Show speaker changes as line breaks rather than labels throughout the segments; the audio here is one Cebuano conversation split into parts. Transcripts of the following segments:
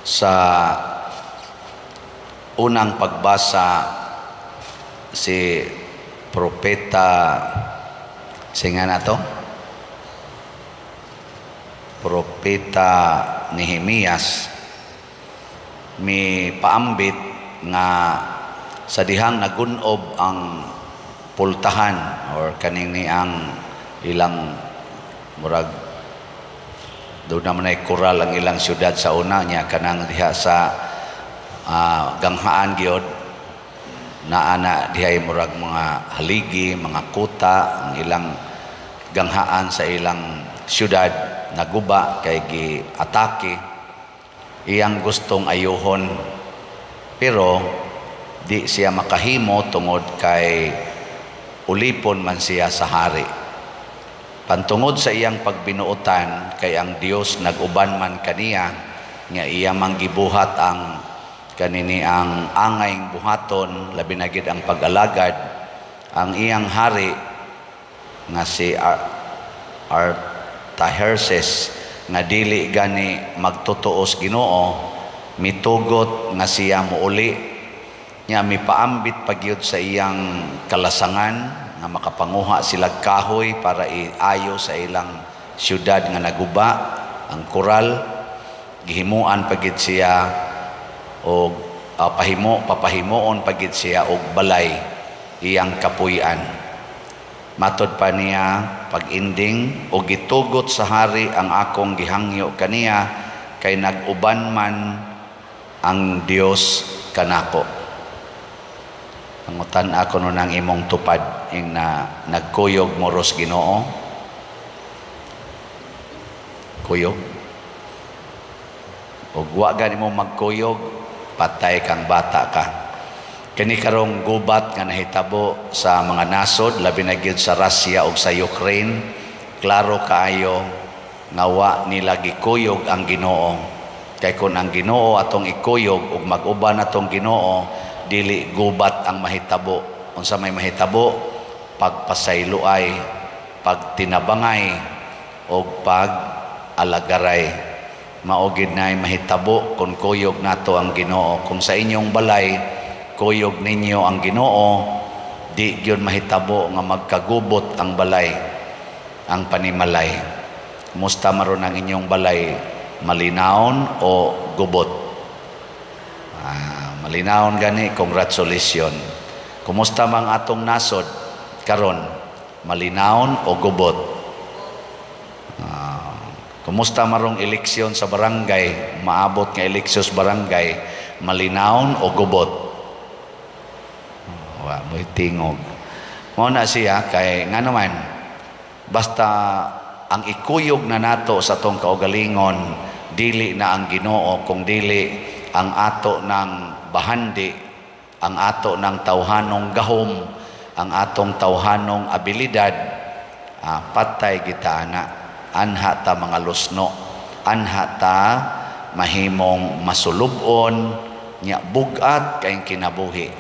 Sa unang pagbasa, si Propeta, singa na to, Propeta Nehemias, mi paambit nga sa dihang nagunob ang pultahan or kaning ni ang ilang murag doon naman ay koral ang ilang syudad sa una niya, kanang diha sa ganghaan gyud naa na dihay murag mga haligi, mga kuta, ang ilang ganghaan sa ilang syudad naguba kay gi-atake. Iyang gustong ayuhon, pero di siya makahimo tungod kay ulipon man siya sa hari. Pantungod sa iyang pagbinuotan, kay ang Dios nag-uban man kaniya nga iya mang gibuhat ang kanini ang angay buhaton, labi na gid ang pag-alagad, ang iyang hari nga si Artaxerxes, nga dili gani magtutuos Ginoo, mitugot nga siya muuli nya. Mipaambit pagyud sa iyang kalasangan nga makapanguha sila kahoy para iayo sa ilang syudad nga naguba ang koral. Gihimuan pagid siya og pahimo papahimuon pagid siya og balay, iyang kapuy-an. Matod pa niya pag-ending, "Og gitugot sa hari ang akong gihangyo kaniya kay nag-uban man ang Dios kanako." Pangutan ako no nang imong tupad ing na nagkuyog mo ros Ginoo. Kuyog. Ug wa gani mo magkuyog, patay kang bata ka. Kini karong gubat nga nahitabo sa mga nasod, labi na gyud sa Russia ug sa Ukraine, klaro kaayo nga wa nila gikuyog ang Ginoo. Kay kung ang Ginoo atong ikuyog ug mag-uban atong Ginoo, dili gubat ang mahitabo. Unsa may mahitabo? Pagpasayloay, pagtinabangay ug pag-alagaray. Mao gid na mahitabo kung kuyog nato ang Ginoo. Kung sa inyong balay kuyog ninyo ang Ginoo, di gyud mahitabo nga magkagubot ang balay, ang panimalay. Kumusta maron ang inyong balay? Malinawon o gubot? Ah, malinawon gani, congratulations. Kumusta mang atong nasod karon? Malinawon o gubot? Ah, kumusta marong eleksyon sa barangay? Maabot nga eleksyon sa barangay, malinawon o gubot? Wa mo'y tingog. Mao na siya kay nga naman basta ang ikuyog na nato sa atong kaugalingon dili na ang Ginoo kung dili ang ato ng bahandi, ang ato ng tawhanong gahom, ang atong tawhanong abilidad, patay kita ana. Anha ta mga lusno, anha ta mahimong masulubon nya bugat kay kinabuhi.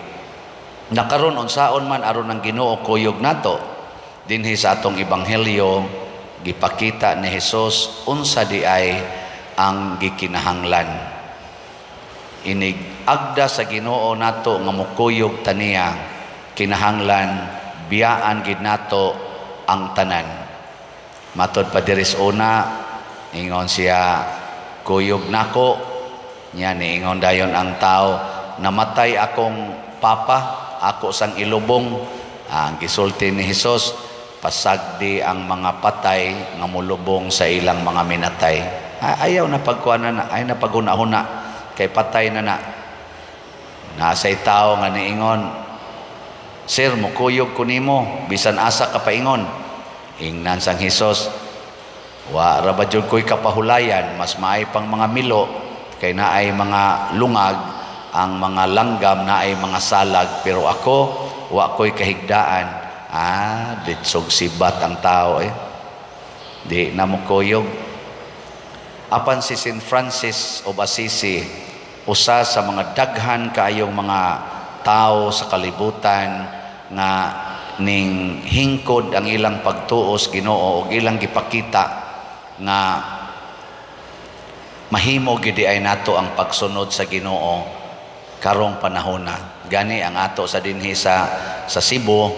Nakaron, unsaon man aron ang Ginoo kuyog nato? Dinhi sa atong ebanghelyo, gipakita ni Jesus unsa di ay ang gikinahanglan. Inig agda sa Ginoo nato nga mokuyog taniya, kinahanglan biyaan gid nato ang tanan. Matod pa diri sa una, ingon siya, "Kuyog nako." Nya niingon dayon ang tao, "Namatay akong papa, ako sang ilubong." Ah, ang gisulti ni Hesus, "Pasagdi ang mga patay nga mulubong sa ilang mga minatay." Ah, ayaw na pagkuha na, ayaw na paghuna-huna kay patay na na. Nasay tao nga niingon, "Sir, mukuyog ko nimo bisan asa ka paingon." Ingnan sang Hesus, "Wa ra ba jud ko'y kapahulayan, mas maay pang mga milo kay naay mga lungag, ang mga langgam naay mga salag, pero ako wa ko'y kahigdaan." Ah, ditsog sibat ang tao eh. Di na mo kuyog. Apan si St. Francis of Assisi, usa sa mga daghan kaayong mga tao sa kalibutan nga ning hingkod ang ilang pagtuos Ginoo ug ilang gipakita nga Mahimo gid ay nato ang pagsunod sa Ginoo karong panahona. Gani ang ato sa dinhi sa Cebu,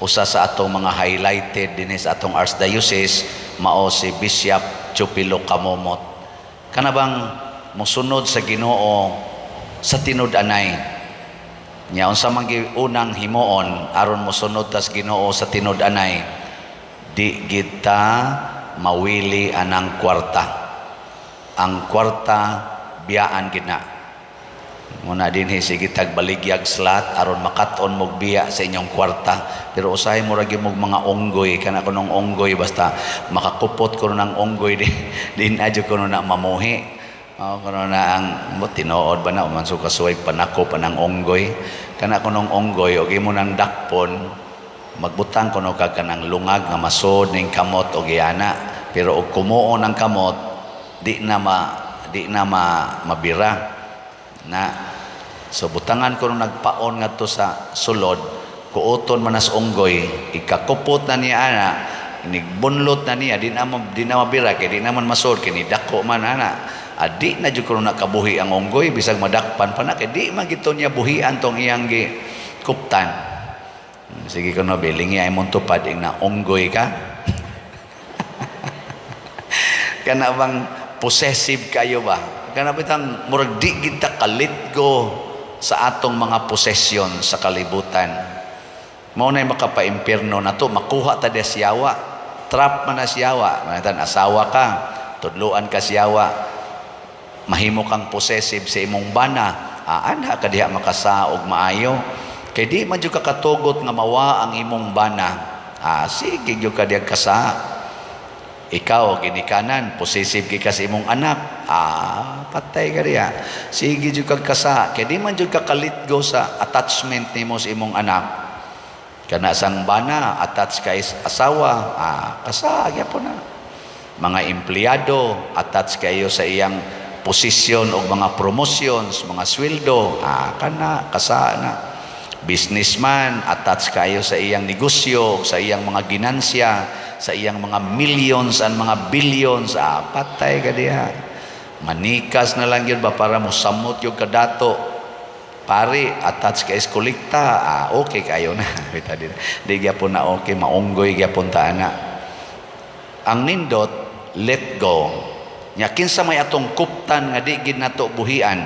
usa sa atong mga highlighted dinhi sa atong archdiocese mao si Bishop Chupilo Camomot. Kana bang mosunod sa Ginoo sa tinud-anay? Nya unsa man unang himuon aron mosunod tas Ginoo sa tinud-anay? Di kita mawili anang kwarta. Ang kwarta biyaan gid na. Muna dinhi sige tag baligyag slot aron makat-on mog biya sa inyong kwarta. Pero usahay mo ra gyud mog mga unggoy, kana kunong unggoy, basta makakupot kuno ng unggoy, di na jud kuno na mamuhi. Oh, kuno na ang mo tinuod ba na man so kasuway panako pa ng unggoy. Kana kunong unggoy og imo nang dakpon, magbutang kuno ka kanang lungag nga masod ning kamot og yana. Pero og kumuon ang kamot, di na mabira na. So butangan ko nung nagpaon ngadto sa sulod, kuoton man nas unggoy, ikakupot na niya ana, inigbunlot na niya, di na mabira kay di na man masod kay ni dako man ana. Adi na jud kuno nakabuhi ang unggoy bisag madakpan pa na kay di man gito niya buhian tong iyang gi kuptan. Sige kuno bilingi ay mong tupad ing na unggoy ka. Kana bang possessive kayo ba? Kana bitang murag di kita ka-let go sa atong mga posesyon sa kalibutan. Mao nay makapaimpierno nato, makuha ta des yawa. Trap man na siyawa. Manatan asawa ka, tudluan ka siyawa. Mahimo kang possessive sa imong bana. Anha ka diha makasaog maayo. Kay di man jud ka katugot nga mawa ang imong bana. Sige gyud ka diha kasa. Ikaw ginikanan, possessive kay ka sa imong anak. Patay ka diha. Sige jud kag kasa. Kay di man jud ka ka-let go sa attachment nimo sa imong anak. Kana sang bana, attach kay asawa, kasa gyapon na. Mga empleyado, attach kayo sa iyang posisyon o mga promotions, mga sweldo, kana kasa na. Businessman, attach kayo sa iyang negosyo, sa iyang mga ginansya, sa iyang mga millions and mga billions, patay ka diha. Manikas na lang yun ba para mo samot yung kadato. Pare, attach ka is kolekta, okay kayo na. Bita di, di gyapon na okay, maunggoy gyapon ta ana. Ang nindot, let go. Nya kinsa may atong kuptan nga di gid nato buhian?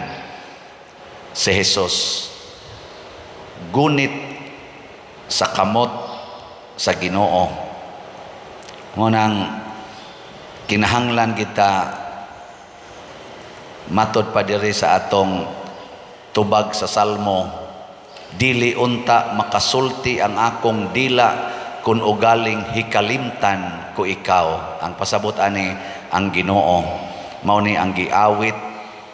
Si Jesus. Gunit sa kamot sa Ginoo. Ngunang kinahanglan kita matod pa diri sa atong tubag sa Salmo, "Dili unta makasulti ang akong dila kun ugaling hikalimtan ko ikaw." Ang pasabot ani, ang Ginoo. Mao ni ang giawit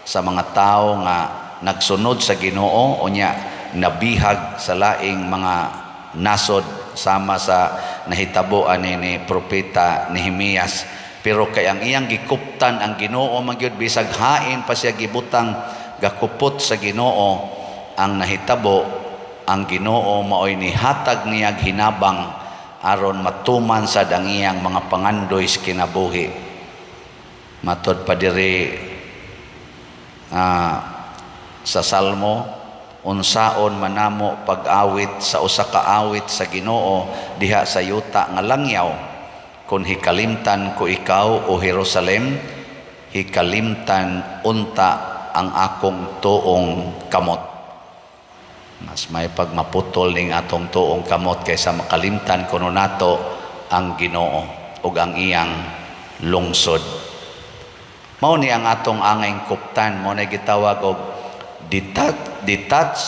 sa mga tao nga nagsunod sa Ginoo unya nabihag sa laing mga nasod, sama sa nahitabo ani ni Propeta Nehemias. Pero kay ang iyang gikuptan ang Ginoo man gyud, bisag hain pa siya gibutang gakupot sa Ginoo, ang nahitabo, ang Ginoo maoy nihatag niyag hinabang aron matuman sad ang iyang mga pangandoy sa kinabuhi. Matod pa diri sa Salmo, "Unsaon manamo pag-awit sa usa ka awit sa Ginoo diha sa yuta nga langyaw kon hikalimtan ko ikaw, o Jerusalem, hikalimtan unta ang akong tuong kamot." Mas may pagmaputol ning atong tuong kamot kaysa makalimtan kuno nato ang Ginoo ug ang iyang lungsod. Mao ni ang atong angay kuptan, mao na gitawag og detach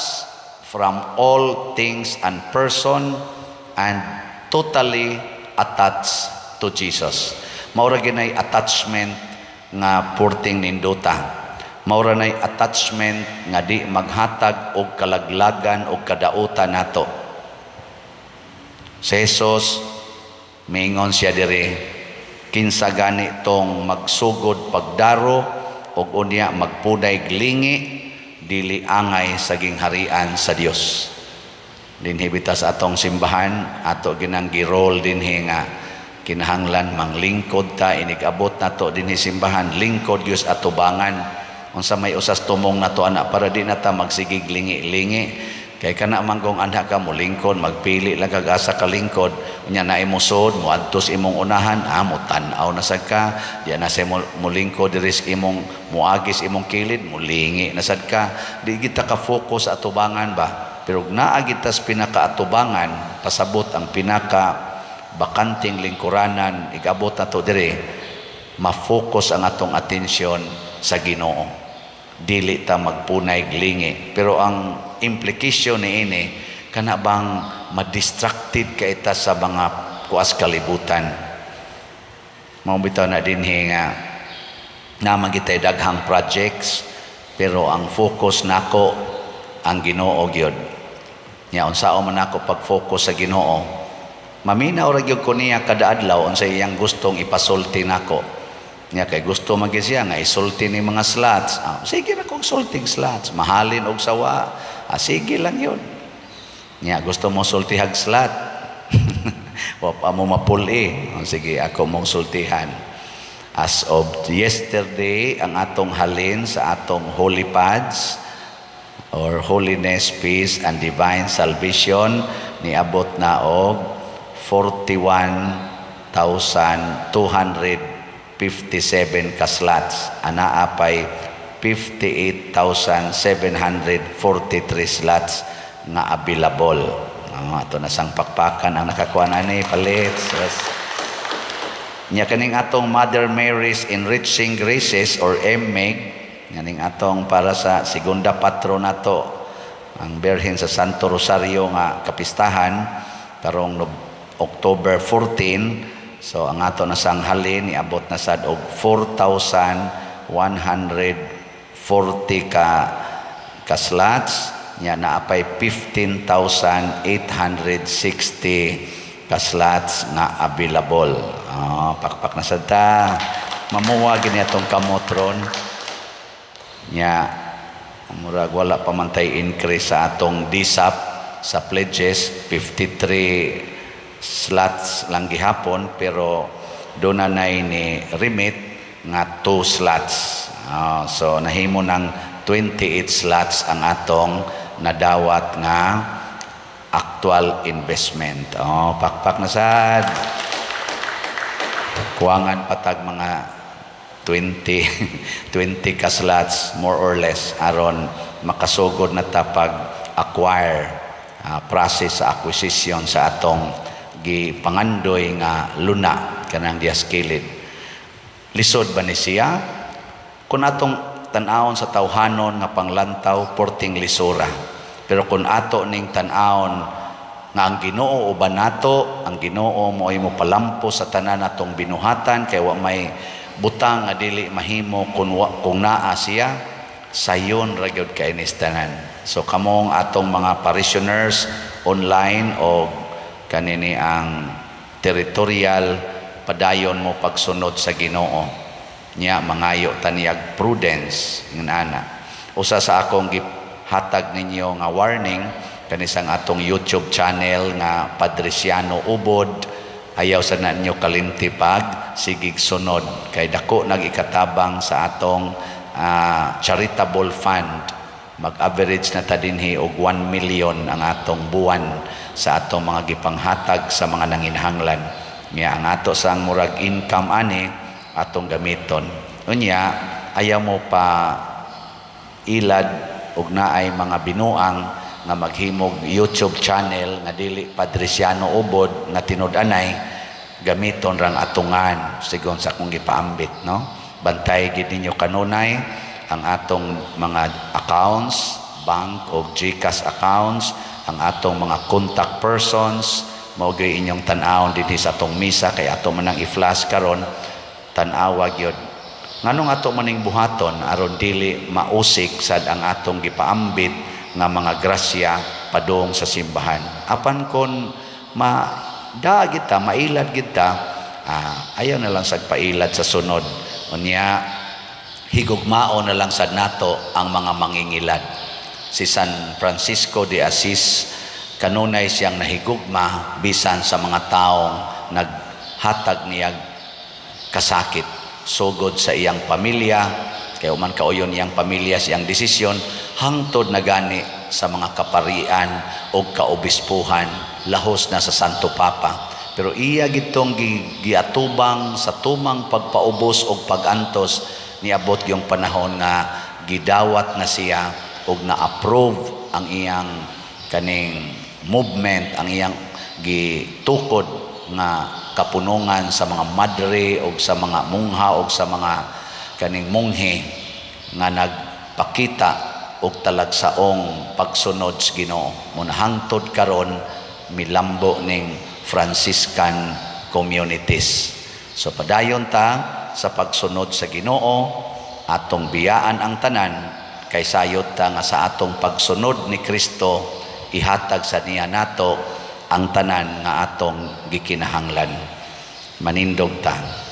from all things and person and totally attached to Jesus. Mao ra ginay attachment nga purting nindota. Mao ra nay attachment nga di maghatag og kalaglagan og kadautan nato. Si Jesus miingon siya diri, "Kinsa gani tong magsugod pagdaro og unya magpunay glingi, dili angay sa gingharian sa Dios." Dinhi bita sa atong simbahan, ato ginang girol dinhi nga Kinahanglan manglingkod ta inig-abot nato dinhi simbahan, lingkod gyud atubangan. Unsa may usas tumong nato ana para di na ta magsigig lingi-lingi, kay kana manggong anha ka mo lingkod, magpili lang kag asa ka lingkod. Unya naay mosod moadto sa imong unahan, mo tan-aw na sad ka. Di na sa mo molingkod diri sa imong moagi sa imong kilid, molingi na sad ka. Di kita ka focus sa atubangan ba. Pero naa kita sa pinakaatubangan, pasabot ang pinaka bakanting lingkuranan, igabot nato diri, ma-focus ang atong atensyon sa Ginoo, dili ta magpunay lingi. Pero ang implication ni ini, kana bang ma-distracted ka ita sa mga kuas kalibutan. Mao bitaw na dinhi nga naman kitay daghang projects, pero ang focus nako ang Ginoo gyud. Nya unsao man ako pag-focus sa Ginoo? Maminaw ra gyud ko niya kada adlaw unsa iyang gustong ipasulti nako. Nya kay gusto man gyud siya nga isulti ni mga slots. Ah, sige ra kong sulting slots, mahalin og sawa. Ah, sige lang yun. Nya gusto mo sultihag slot. Wa pa mo mapuli. Oh, sige, ako mong sultihan. As of yesterday, ang atong halin sa atong Holy Pads or Holiness, Peace, and Divine Salvation niabot na og 41,257 ka slots. Anaa pay 58,743 slots nga available. Oh, ato na sang pakpakan ang nakakuha na ni palit. Yes. Nya kaning atong Mother Mary's Enriching Graces or MMEG, kaning atong para sa segunda patro nato ang Birhen sa Santo Rosario nga kapistahan karong October 14. So ang ato na sang halin niabot na sad og 4,140 ka slots. Nya naa pay 15,860 ka slots nga available. Oh, pakpak na sad ta. Mamuwa gini atong kamot ron. Nya murag wala pa man tay increase sa atong DSAP sa pledges, 53 slots lang gihapon, pero doon na ni remit nga 2 slots. Ah, so nahimo ng 28 slots ang atong nadawat nga actual investment. Oh, pakpak na sad. Kuwangan patag mga 20 20 ka slots more or less aron makasugod na ta pag acquire, process sa acquisition sa atong gipangandoy nga luna kanang dias kilid. Lisod ba ni siya? Kung atong tan-awon sa tawhanon nga panglantaw, porting lisura. Pero kung ato ning tan-awon nga ang Ginoo uban nato, ang Ginoo mo ay mo palampo sa tanan natong binuhatan, kay wa may butang nga dili mahimo kung naa siya, sayon ra gyud kay nis tanan. So kamong atong mga parishioners online o kanini ang territorial, padayon mo pagsunod sa Ginoo. Nya mangayo taniyag prudence ngan ana. Usa sa akong gihatag ninyo nga warning kanisang atong YouTube channel nga Padriciano Ubod, ayaw sa na ninyo kalimti pag sigig sunod kay dako nag ikatabang sa atong charitable fund. Mag-average na ta dinhi og 1 million ang atong buwan sa atong mga gipanghatag sa mga nanginahanglan. Nya ang ato sang murag income ani atong gamiton. Unya ayaw mo pa ilad og naay mga binuang nga maghimog YouTube channel nga dili Padriciano Ubod nga tinud-anay, gamiton rang atungan sigon sa akong gipaambit, no? Bantay gid ninyo kanunay ang atong mga accounts, bank o GCash accounts, ang atong mga contact persons. Mao gyud inyong tan-awon dinhi sa atong misa kay ato man ang i-flash karon. Tan-awa gyud nganong ato maning buhaton aron dili mausik sad ang atong gipaambit nga mga grasya padung sa simbahan. Apan kon ma da kita mailad kita, ayaw na lang sad pailad sa sunod. Unya higugmao na lang sad nato ang mga mangingilad. Si San Francisco de Asis, kanunay siyang nahigugma bisan sa mga taong nag hatag niya kasakit, sugod sa iyang pamilya, kay man kauyon iyang pamilya sa iyang desisyon, hangtod na gani sa mga kaparian o kaobispuhan, lahos na sa Santo Papa. Pero iya gitong giatubang sa tumang pagpaubos og pagantos. Niabot yung panahon nga gidawat na siya og na-approve ang iyang kaning movement, ang iyang gitukod nga kapunungan sa mga madre o sa mga mungha o sa mga kaning munghe nga nagpakita og talagsaong pagsunod sa Ginoo. Muna hangtod karon milambo ning Franciscan communities. So padayon ta sa pagsunod sa Ginoo, atong biyaan ang tanan, kay sayod ta nga sa atong pagsunod ni Kristo, ihatag sa niya nato ang tanan nga atong gikinahanglan. Manindog ta.